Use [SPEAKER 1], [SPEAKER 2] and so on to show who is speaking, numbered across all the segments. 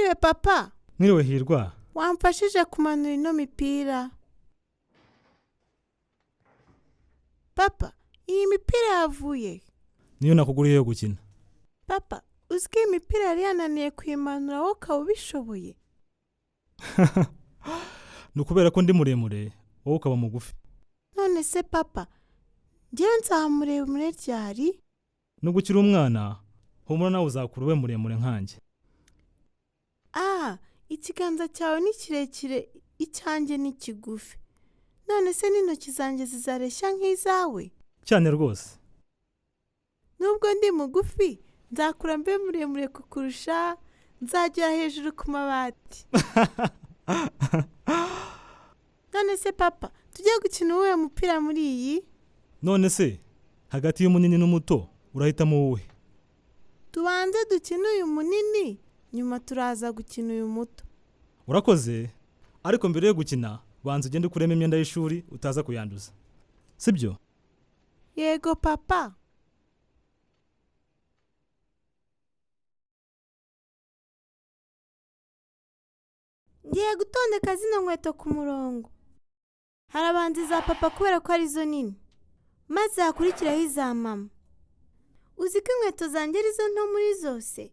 [SPEAKER 1] Mwiriwe papa.
[SPEAKER 2] Mwiriwe Hirwa.
[SPEAKER 1] Wamfashije kumanura ino mipira. Papa, iyi mipira yavuye.
[SPEAKER 2] Niyo nakuguriye yo gukina.
[SPEAKER 1] Papa, uzi ko iyi mipira yari yananiye kuyimanura wowe ukaba ubishoboye?
[SPEAKER 2] Ni ukubera ko ndi muremure wowe ukaba mugufi.
[SPEAKER 1] None se papa, njyewe nzaba muremure ryari?
[SPEAKER 2] Nubwo ukiri umwana, humura nawe uzakura ube muremure nkanjye.
[SPEAKER 1] Ah, ikiganza cyawe ni kirekire, icyanjye ni kigufi. None se n'intoki zanjye zizareshya nk'izawe?
[SPEAKER 2] Cyane rwose.
[SPEAKER 1] Nubwo ndi mugufi, nzakura mbe muremure kukurusha, nzagera hejuru ku mabati. None se papa, tujye gukina uwuhe mupira muri iyi?
[SPEAKER 2] None se hagati y'umunini n'umuto urahitamo uwuhe?
[SPEAKER 1] Tubanze dukine uyu munini, nyuma turaza gukina uyu muto.
[SPEAKER 2] Urakoze, ariko mbere yo gukina banza ugende ukuremo imyenda y'ishuri utaza kuyanduza, sibyo?
[SPEAKER 1] Yego papa. Ngiye gutondeka zino nkweto ku murongo. Harabanza iza papa kubera ko arizo nini, maze hakurikiraho iza mama. Uzi ko inkweto zanjye arizo nto muri zose?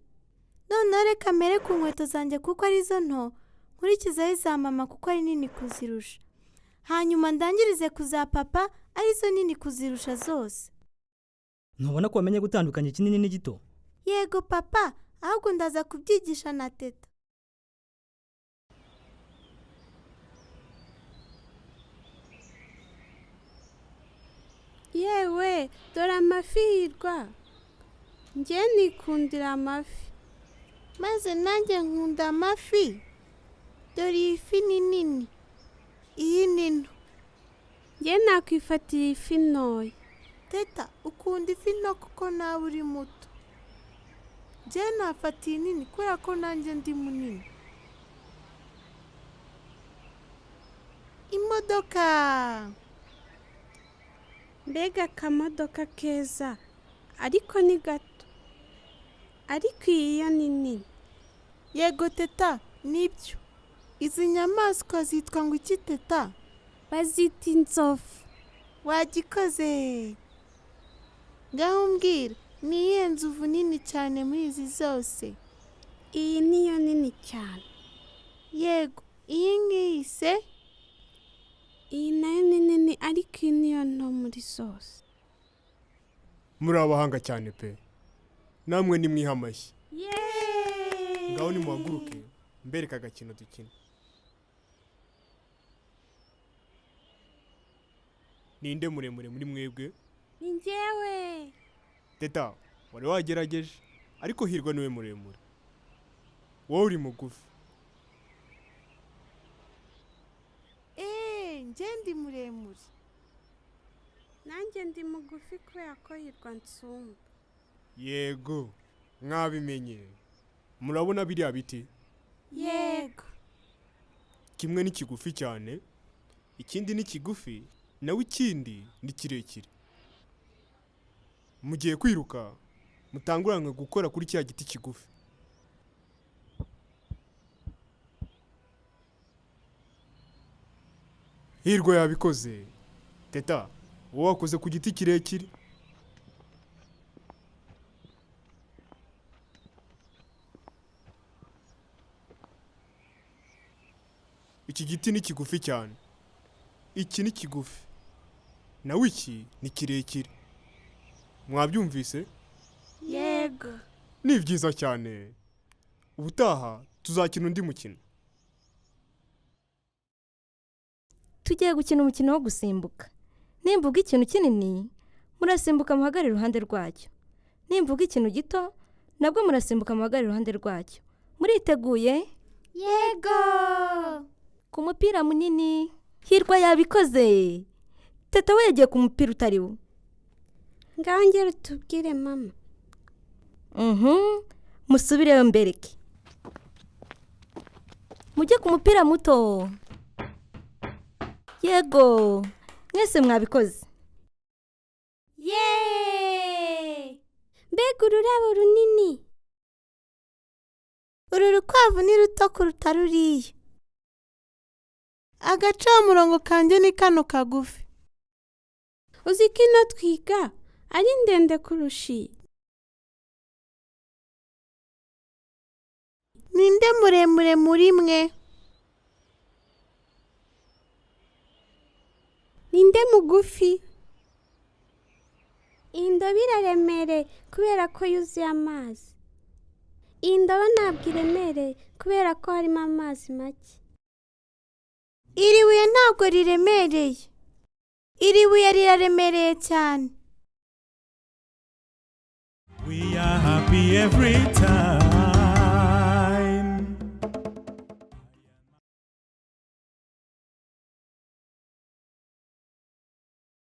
[SPEAKER 1] Noneho reka mere ku nkweto zanjye kuko arizo nto, nkurikizaho iza mama kuko ari nini kuzirusha. Hanyuma ndangirize ku za papa arizo nini kuzirusha zose.
[SPEAKER 3] Ntubona ko wamenye gutandukanya ikinini n'igito?
[SPEAKER 1] Yego papa, ahubwo ndaza kubyigisha na teta.
[SPEAKER 4] Yewe, dore amafi Hirwa. Njye nikundira amafi.
[SPEAKER 1] Maze nanjye nkunda amafi. Dore iyi fi ni nini, iyi ni nto.
[SPEAKER 4] Njye nakwifatira ifi ntoya.
[SPEAKER 1] Teta, ukunda ifi nto kuko nawe uri muto. Njye nafata iyi nini kubera ko nanjye ndi munini. Imodoka!
[SPEAKER 4] Mbega akamodoka keza, ariko ni gato. Ariko iyi yo ni nini.
[SPEAKER 1] Yego teta, nibyo. Izi nyamaswa zitwa ngo iki teta?
[SPEAKER 4] Bazita inzovu.
[SPEAKER 1] Wagikoze! Ngaho umbwira, ni iyihe nzovu nini cyane muri izi zose?
[SPEAKER 4] Iyi niyo nini cyane.
[SPEAKER 1] Yego, iyi ngiyi se?
[SPEAKER 4] Iyi nayo ni nini ariko iyi niyo nto muri zose.
[SPEAKER 5] Muri abahanga cyane pe. Namwe nimwiha amashyi. Ngaho nimuhaguruke mbereka agakino dukina. Ninde muremure muri mwebwe?
[SPEAKER 4] Ni njyewe.
[SPEAKER 5] Teta, wari wagerageje, ariko Hirwa niwe muremure. Wowe uri mugufi.
[SPEAKER 1] Njye ndi muremure.
[SPEAKER 4] Nanjye ndi mugufi kubera ko Hirwa nsumba.
[SPEAKER 5] Yego, mwabimenye. Murabona biriya biti?
[SPEAKER 4] Yego.
[SPEAKER 5] Kimwe ni kigufi cyane, ikindi ni kigufi, nawe ikindi ni kirekire. Mugiye kwiruka, mutanguranwe gukora kuri cya giti kigufi. Hirwa yabikoze. Teta, wowe wakoze ku giti kirekire. Iki giti ni kigufi cyane. Iki ni kigufi. Nawe iki ni kirekire. Mwabyumvise?
[SPEAKER 4] Yego.
[SPEAKER 5] Ni byiza cyane. Ubutaha tuzakina undi mukino.
[SPEAKER 6] Tugiye gukina umukino wo gusimbuka. Nimvuga ikintu kinini, murasimbuka muhagarare iruhande rwacyo. Nimvuga ikintu gito, nabwo murasimbuka muhagarare iruhande rwacyo. Muriteguye?
[SPEAKER 4] Yego.
[SPEAKER 6] Ku mupira munini, Hirwa yabikoze. Teta we yagiye ku mupira utari wo.
[SPEAKER 4] Ngaho ngera utubwire mama.
[SPEAKER 6] Musubireyo mbereke. Mujye ku mupira muto. Yego, mwese mwabikoze.
[SPEAKER 4] Yeee! Mbega ururabo runini.
[SPEAKER 1] Uru rukwavu ni ruto kuruta ruriya.
[SPEAKER 4] Agacamurongo kanjye ni kano kagufi. Uzi ko ino twiga ari ndende kurusha iyi.
[SPEAKER 1] Ninde muremure muri mwe?
[SPEAKER 4] Ninde mugufi? Iyi ndobo iraremereye kubera ko yuzuye amazi. Iyi ndobo ntabwo iremereye kubera ko harimo amazi make.
[SPEAKER 1] Iri buye ntabwo riremereye. Iri buye riraremereye cyane.
[SPEAKER 7] We are happy every time.